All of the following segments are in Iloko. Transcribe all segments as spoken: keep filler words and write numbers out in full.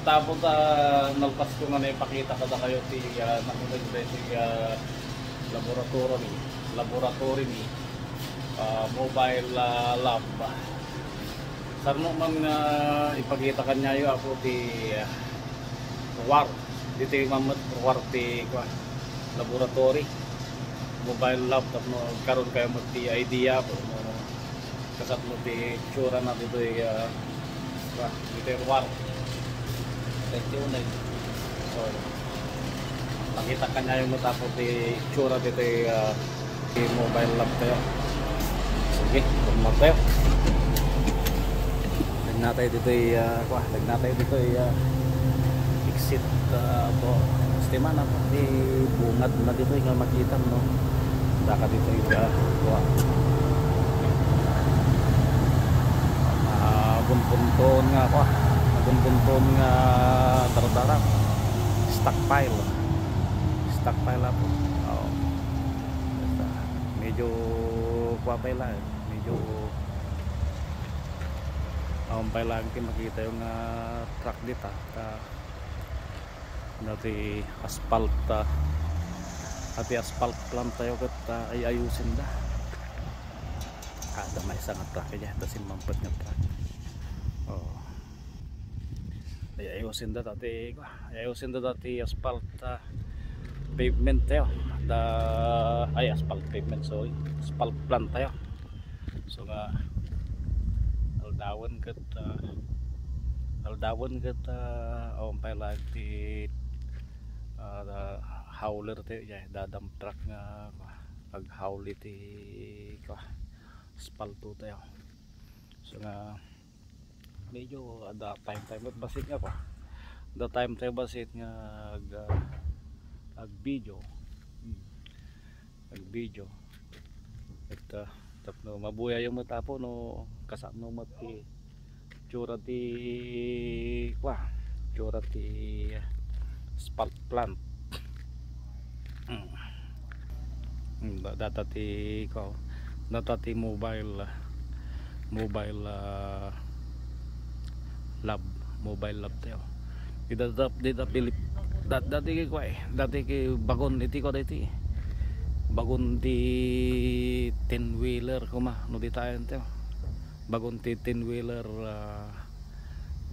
Tapos, ah, nalpas ko nga naipakita kadakayo ti, ah, nakunay ti, ah, laboratory ni, laboratory ni, ah, mobile, ah, lab. Sarno man nga ipakita kaniayo, Apo, ti, ah, war. Ditoy man met war ti, kua, laboratory. Mobile lab, tapno karon kayo met ti idea, Apo, no kasano ti itsura na ditoy, ah, ah, ditoy ruar. Twenty-one eh. So, pakita kaniayo met, Apo, ti itsura ditoy, ah, ti mobile lab tayo. Sige, rumor tayo. Lagna tayo ditoy, ah, kwa, lagna tayo ditoy, ah, exit, ah, po. Gusto man, Apo, ti bungad na ditoy nga makita, no? Daka ditoy, ah, kwa. Nabunbunton nga, kwa. Nabunbunton nga dardara. Stockpile. Stockpile, Apo. Oo. Basta, medyo kwa pa lang. Medyo awan pa lang ti makita yung, ah, truck dita. Ta, dati asphalt, ah, dati asphalt plant tayo ket, ah, ay ayusin da. Ada maysa nga truck, iya, da simmampet nga truck. Oh. Ay ayusin da dati, ay ayusin da dati asphalt, ah, pavement tayo. Da, ay, asphalt pavement, sorry. Asphalt plant tayo. So nga, aldawan ket, ah, aldawan ket, ah, awan pay lang ti, ah, hauler tayo, iya, da dump truck nga, ah, ag-haul iti, ah, aspalto tayo. So nga, medyo ada time time met bassit nga pa. Da time time bassit nga ag, ah, ag video. Hmm. Ag video. Et, ah, tapno mabuyayo met, Apo, no kasano met ti itsura ti, kwa, itsura ti asphalt plant. Hmm. Hmm, da-, data ti, kwa, data ti mobile, ah, mobile, ah, lab, mobile lab tayo. Dita, dita, dita Pilip-, da-, dati ki, kwa, eh, dati ki bagon iti, kwa, dati. Bagon ti ten wheeler, kuma, no dita ayan tayo. Bagon ti ten wheeler, ah,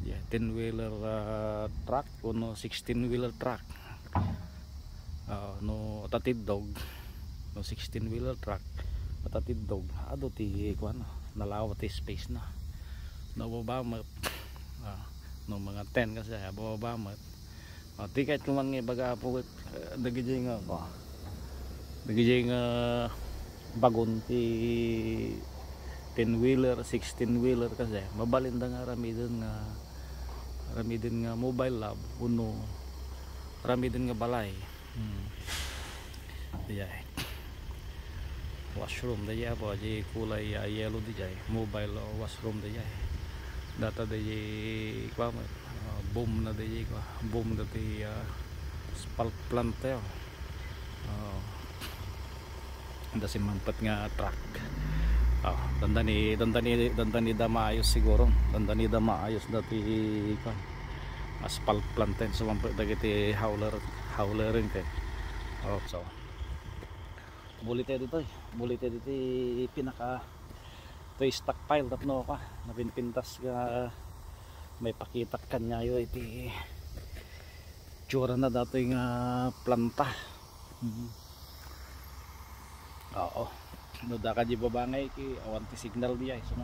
yeah, ten wheeler, ah, truck, kuno sixteen wheeler truck. Ah, no tatiddog, no sixteen wheeler truck, tatiddog, adu ti kuan, nalawa ti space na. No baba met, ah, no mga ten kasi, ah, baba met. Ah, ti kayat ko man nga ibaga, Apo, ket, eh, dagiti nga, ah, dagiti nga bagon ti ten wheeler, sixteen wheeler kasi, mabalinda nga aramiden nga, aramiden nga mobile lab, uno, aramiden nga balay. Hmm. Dayjay. Washroom, dayjay, Apo, di kulay, ah, yellow, dayjay. Mobile, oh, washroom, dayjay. Data, dayjay, kwa, ah, boom na, dayjay, kwa. Boom na, dayjay, ah, asphalt plant tayo. Oh. Anda simmampet nga truck. Oh, dandani, dandani, dandani da maayos siguro. Dandani da maayos dati, kwan, asphalt planten. Summampet dagiti hauler, hauleren kay. Oh, so. Bulite ditoy. Bulite ditoy pinaka, toy stockpile tapno ka. Napinpintas nga maipakitak kaniayo iti itsura na datoy nga planta. Mhm. Oo. No, daka di baba nga iki, awan ti signal di ay, suma.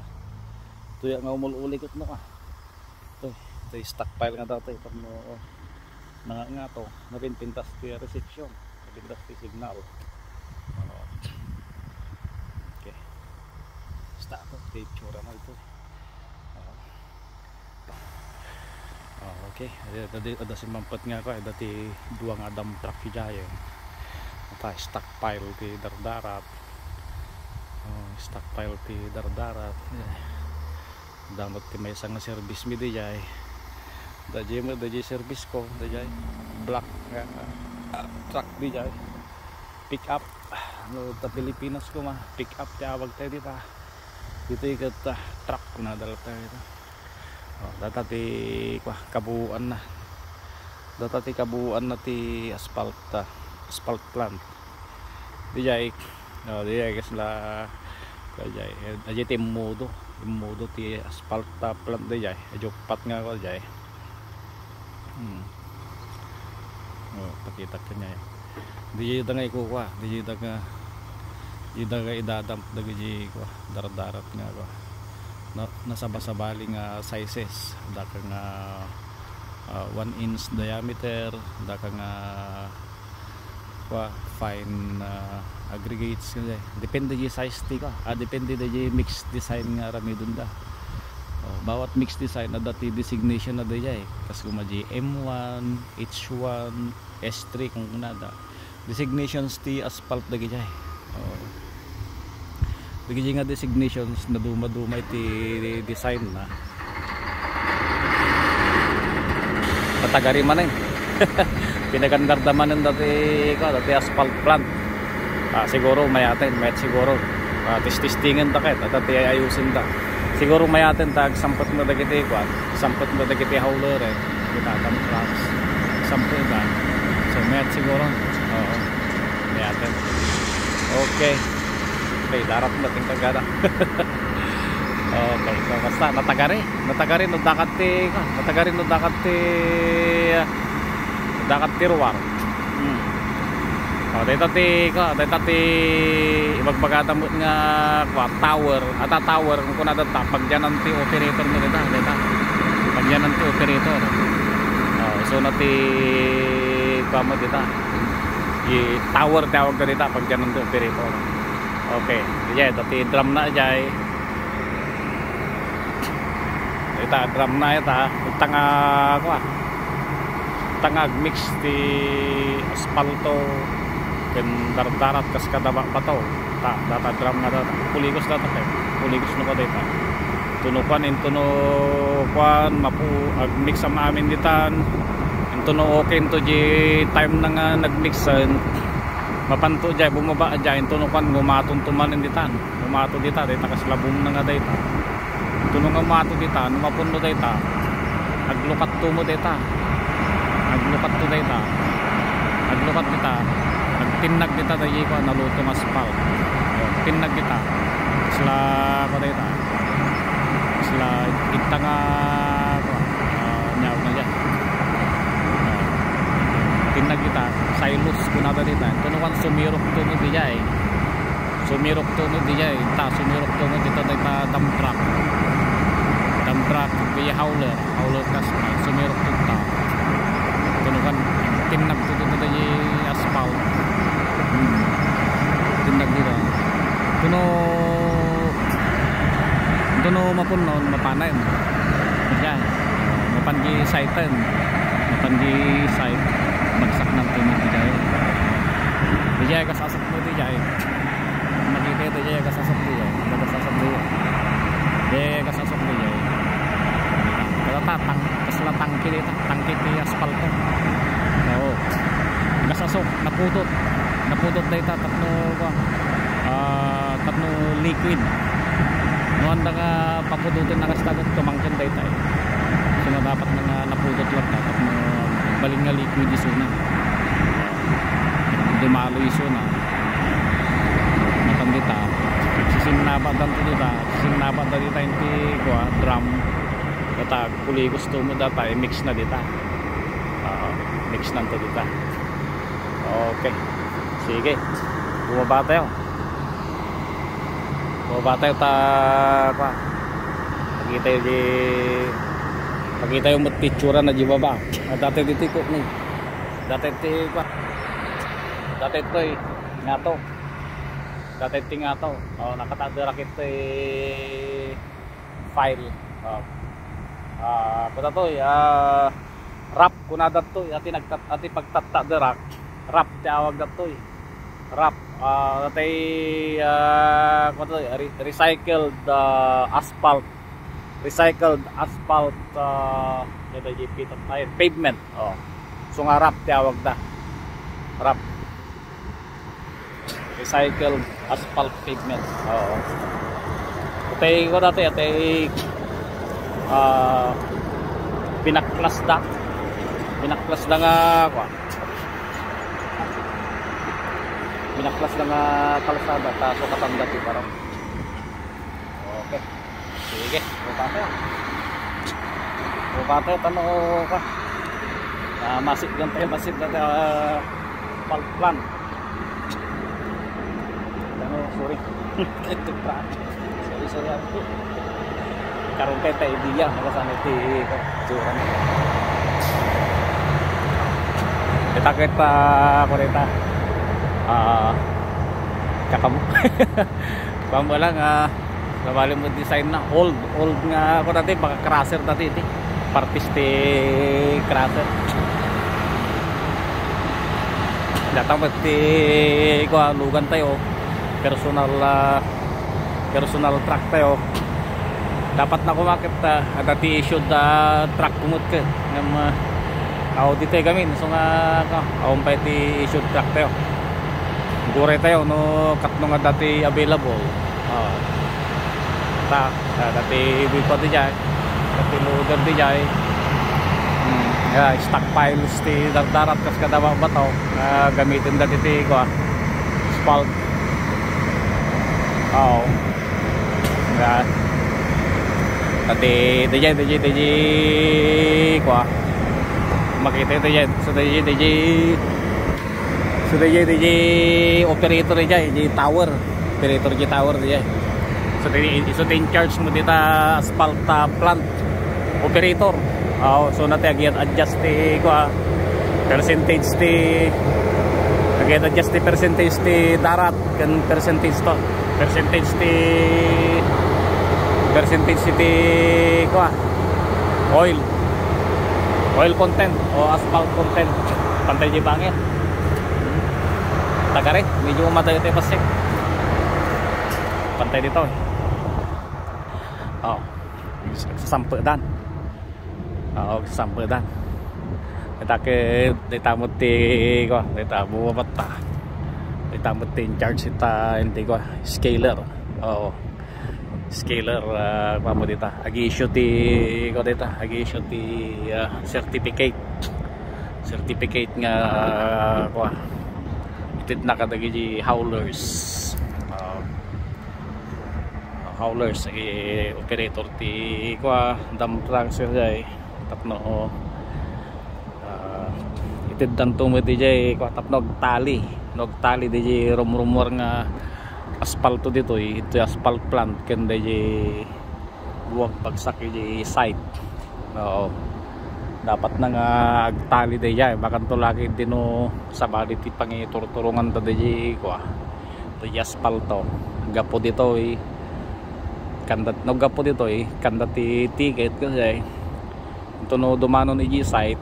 Tuya nga umul-uligot no ka. Toy, toy stockpile nga datoy, tapno, oh, nga, nga to, napinpintas ti reception, napintas ti signal. Oo. Okay. Basta to, ti itsura na ito. Oo. Ah, okay. Adi, adi, adda simmampet nga ako, adda ti dua nga dump truck idiay, eh. Ata, stockpile ti dardarat. Oh, stockpile ti dardarat. Eh. Adda met ti maysa nga service mi diay. Dayjay met, dayjay service ko, dayjay. Black nga, ah, truck diay. Pick up. No, ta Pilipinas ko ma, pick up ti awag tayo dita. Dito ikat, ah, truck na dalat tayo dito. Oh, data ti, kua, kabuuanna. Data ti kabuuanna ti asphalt, ah, asphalt plant. Dijay, oh, dijay kasla, kua, dijay. Adiay ti immudo, immudo ti asphalt, ah, plant dijay. Adiay pat nga, kua, dijay. Hmm. Oh, pakitak kaniayo. Dijay da nga ikukua, dijay da nga, dijay da nga idadump dagiti, kua, dardarat nga, kua. Na, nasabasabali nga sizes, daka nga, ah, one inch diameter, daka nga, kua, fine, ah, aggregates, kadi. Depende di size ti, kua. Ah, depende di mix design nga aramidenda. Oh, bawat mix design, adda ti designation na dijay. Kas kuma di M one, H one, S three, kung kunada. Designations ti asphalt dagijay. Oh. Dagijay nga designations, naduma-duma iti design na. Patagari manen. Pinagandar da manen dati, ko, dati asphalt plant. Ah, siguro mayaten, mayat siguro. Ah, tististingen da ket, adda ti ayusen da. Siguro mayaten ta agsampet na dagiti, kuan, sampet na dagiti hauler, eh. Kita dump trucks. Sampet da. So, mayat siguro. Oo. Mayaten. Okay. Okay, darap na ting kagada. Okay, so basta natagari. Natagari no dakat ti, natagari no dakat ti, ah, dakat ti ruar. Hmm. Oh, dayta ti, ko, dayta ti ibagbagata met nga, kua, tower, ata tower, kung kunada ta, pagyanan ti operator mo dayta, dayta. Pagyanan ti operator. Oh, so na ti, kua mo dayta. Di tower ti awag dayta, pagyanan ti operator. Okay, dijay, dati drum na dijay. Ita, drum na ita. Ita nga, kua. Ita nga agmix ti aspalto ken dardarat kas kada ba-, bato. Ta, data drum nga data. Puligos data kay. Puligos no kada ita. Intono kuan, intono kuan, mapu-, agmix am amin ditan. Intono okay, into di time na nga nagmixen. Mapanto jay, bumaba jay, intono kuan, ngumaton tumanen ditan. Umato dita, dayta kasla boom na nga dayta. Tuno nga umato dita, no mapunno dayta, aglukatto mo dayta. Aglukatto dayta. Aglukat dita. Agtinnag dita, dayta ko, nalutong aspal. Tinnag dita. Kasla, ko dayta. Kasla, ita nga, ko, ah, nyaw na dyan. Ah, tinnag dita. Silos, kunada dita. Tuno kan sumirok to mo dijay. Sumirok to met dijay, ta, sumirok to met dita dayta dump truck. Dump truck, di hauler, hauler kas, ah, sumirok to ta. Tuno kan, tinnag to dita dayta aspal. Hmm. Tinnag dita. Tuno, tuno mapunnon, mapanen. Yan. Mapan di site-en. Mapan di site. Bagsak na to met dijay. Dijay, kas Asok mo dijay. Makita ito dijay, kasasok dijay. Kasasok dijay. Dijay, kasasok dijay. Kata tang-, kasla tangke dita, tangke ti aspalto. Oo. Kasasok, napudot. Napudot dayta, tapno, ah, tapno liquid. No, anda nga papudoten na kasta, tumangken dayta eh. So, dapat na nga napudot lang ta, tapno balin nga liquid isuna. Dumalo isuna. Matan dita, sisinnabat danto dita, sisinnabat da dita inti, kua, drum. Data, agpuligos to mo data, i-mix na dita. Oo, mix nanto dita. Okay. Sige. Bumaba tayo. Bumaba tayo ta, kua. Pakita tayo di, pakita tayo met ti itsura na di baba. Ah, dati dito ko ni. Dati ti, kua. Dati ito eh. Nga to. Dati ti nga to. Oh, nakatagderak ito eh. File. Oh. Ah, kuda to eh. Ah, wrap kunada to eh. Ati nagtat-, ati pagtatta the rack. Wrap ti awag da to eh. Wrap. Ah, dati, ah, kuda to eh. Re-, recycled, ah, asphalt. Recycled asphalt, ah, kada G P tayo. Pavement. Oh. So nga wrap ti awag da. Wrap. Recycled asphalt pavement. Oo. Atay ko dati, atay, Ah, pinaklasda. Pinaklasda nga, kuwan. Pinaklasda nga kalsada, ta sukatan dati parang. Okay. Sige, buka tayo. Buka tayo, tano ka. Ah, masip yan tayo, masip na tayo, ah, pulp plant. Ano, sorry. Ito, prank. Sorry, sorry, ako. Karon tayo tayo idea, makasama ti itsura na. Kita, kita, kurita. Ah, kakam-, Pambalang, ah, nabali mo design na old, old nga ako dati, baka crusher dati, iti. Partis ti crusher. Data met ti, kuwan, lugan tayo. Personal, ah, personal truck tayo. Dapat na kumakit, ah, adda ti issued, ah, truck kumut ke. Ngem, ah, aw, di tayo gamin. So nga, ka, awan pa ti issued truck tayo. Gure tayo, no, katno nga adda ti available. Ah. Ta, ah, dati biko di jay. Dati loader di jay. Hmm, ya, stockpiles ti dardarat kas kada bato. Ah, gamitin dati ti, kuwan, spalt. Oo. Ya. Dati, di jay, di jay, di jay, kuwan. Makita ito jay. So, di jay, di jay. So, D J, D J operator D J, D J tower. Operator D J tower, D J. So, D J, so, D J in charge mo dita asphalt, ah, plant operator. Oo, so, nati agi-adjust ti, kuwan, percentage ti, agi-adjust ti percentage ti darat, ken percentage to. Percentage ti, percentage ti, kuwan, oil. Oil content o asphalt content. Pantay di bangir. Tagari, medyo umatay tayo pasik. Pantay dito eh. Oh, sasampedan. Oo, sasampedan. Kita ke, dita mo ti, ko, dita mo batta. Dita mo ti in charge ita, hindi ko, scaler. Oo. Scaler, ah, kuwan mo dita. Agi-issue ti, kuwan dita. Agi-issue ti, ah, certificate. Certificate nga, ah, kuwan. Itedna kadagiti haulers. Ah, haulers, agi operator ti, kuwan, dump trucks, eh, tapno, ah, iteddanto met diay, kuwan, tapno agtali. No agtali diay rumrumuar nga aspalto ditoy, itoy asphalt plant ken diay buag bagsak iti site. Oo. Dapat na nga agtali diay, bakanto lagi dino sabali ti pangiturturonganda diay, kuwan, diay aspalto. Gapu ditoy, kanda, no gapu ditoy, kanda ti ticket kasi, ito no dumanon iti site,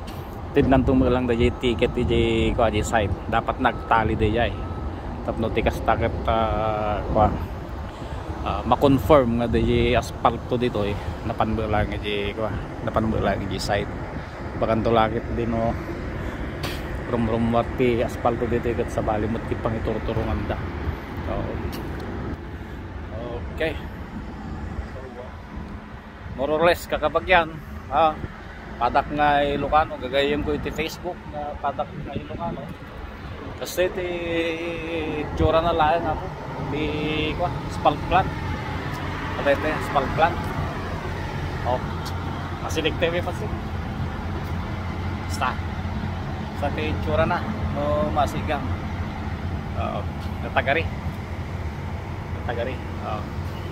itednanto met lang diay ticket iti, kuwan, iti site. Dapat nagtali diay. Tapno ti kasta ket, ah, kuwan, ah, ma-confirm nga diay aspalto ditoy, napan met lang iti, kuwan, napan met lang iti site. Bakanto lagi dino rumrumuar ti aspalto ditoy ket sabali met ti pangiturturonganda. Oo. Okay. More or less, kakabagyan, ha? Padak nga Ilocano, gagayyemko iti Facebook nga padak nga Ilocano. Kasi ti itsura na laeng, apo. Ti, kuwan, asphalt plant. Patay ti asphalt plant. Oh, masilig tayo, may pasig. Basta. Basta ti itsura na. No, masigang. Oo. Natagari. Tagari. Oo.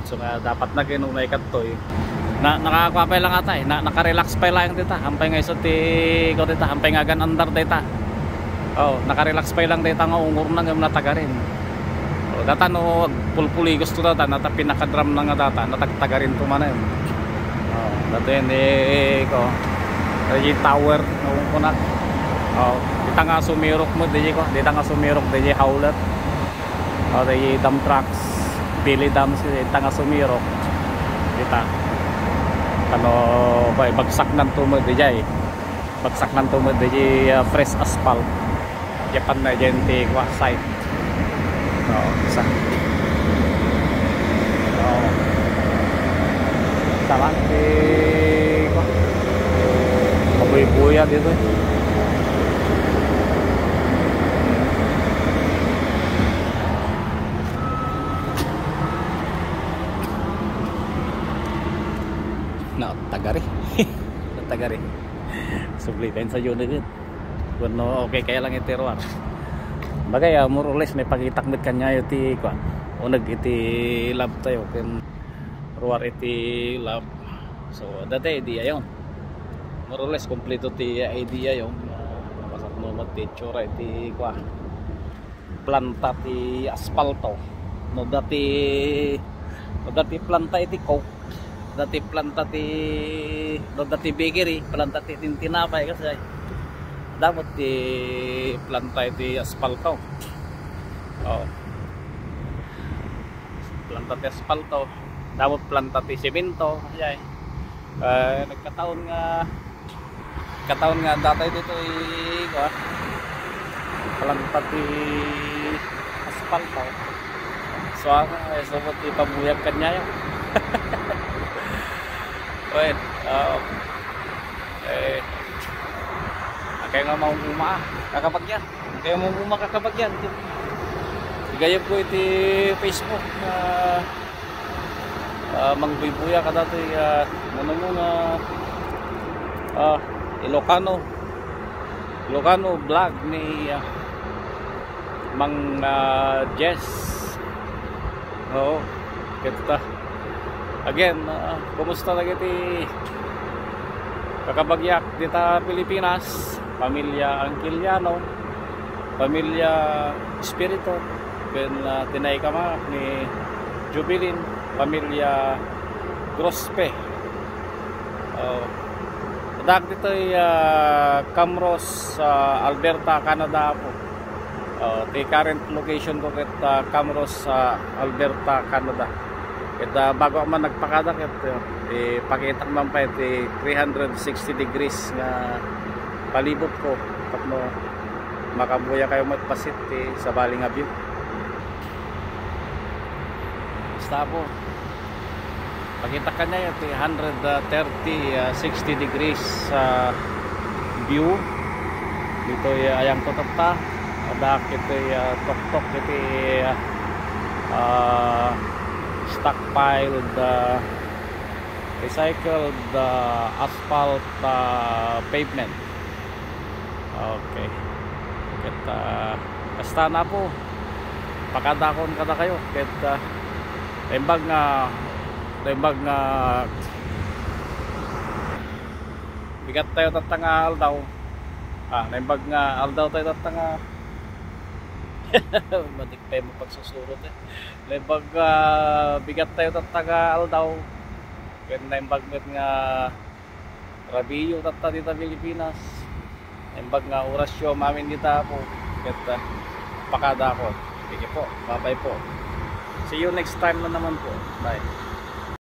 So nga dapat na kinunay kadtoy. Na, nakakuha pa lang ata eh. Na, nakarelax pa lang dita. Hampay nga iso ti, ko dita. Hampay nga agan-andar dita. Oh, nakarelax pa lang dita nga ungor na nga natagarin. Oh, data no pulpuli gusto data, nata pinakadram na nga data, natagtagarin to manen. Oh, data yun eh, ko. Data yung tower, no, ko na. Oh, dita nga sumirok mo, dita ko. Dita nga sumirok, dita yung howler. O, di dump trucks, belly dumps, ita nga sumirok. Kita. Ano, bay, bagsaknanto met diay. Bagsaknanto met diay, ah, fresh asphalt. Yapan na diay ti kuwa site. Oo, isa. Oo. Isa lang ti Buya-buya dito eh. Na, tagari. Tagari. Subli kayo sa unit yun. Bueno, okay, kaya lang iti ruar. Bagay, ah, more or less, may pakitak met kanyayo ti, kuan, uneg iti lab tayo, ken ruar iti lab. So, dati, di ayon. More or less, kompleto ti idea yon. Ah, kasapno met ti itsura iti, kuan, planta ti aspalto. No dati, no dati planta iti Coke, dati planta ti, no dati bakery, planta ti tinapay kasi ay. Dapat ti planta iti aspalto. Oh. Planta ti aspalto. Dapat planta ti semento kasi ay. Eh, nagkataon nga Kataon nga adda tayo ditoy, kuan, planta ti aspalto. So, ako, eh, subot ti pabuyag kanyayo. Well, um, eh, akay nga maumuma, ah, kakabagyan. Akay maumuma, kakabagyan. Igayab ko iti Facebook, ah, Ah, mangbuybuya kadatoy, ah, mano nga, ah, Ilocano, Ilocano vlog ni, ah, Mang, ah, Jess. Oo, kita. Again, ah, kumusta dagiti kakabagyak dita Pilipinas? Pamilya Angkiliano, pamilya Espiritu, ken, ah, ti naikama ni Jubilin, pamilya Grospe. Oh, addaak ditoy, ah, Camrose, ah, Alberta, Canada, Apo. Oh, ti current location ko ket, ah, Camrose, ah, Alberta, Canada. Ket, ah, bago man nagpakada ket, ah, ipakitak man pay ti three hundred sixty degrees nga palibot ko tapno makabuya kayo met bassit ti sabali nga view. Basta po, pakita kanyayo ti hundred thirty, ah, sixty degrees, ah, view. Ditoy, ah, ayang ko tatta. Adda iti, ah, tuktok iti, ah, stockpiled, ah, recycled, ah, asphalt, ah, pavement. Okay. Ket, ah, basta na po, pakadakon kadakayo. Ket, ah, naimbag nga, naimbag nga bigat tayo tatta nga aldaw. Ah, naimbag nga aldaw tayo tatta nga matik pa yung pagsusurot eh. Naimbag nga bigat tayo tatta nga aldaw. Ket naimbag met nga rabiyo tatta dita Pilipinas. Naimbag nga orasyo amin dita po. Ket, ah, pakadakon. Sige po. Bye-bye po. See you next time na naman po. Bye.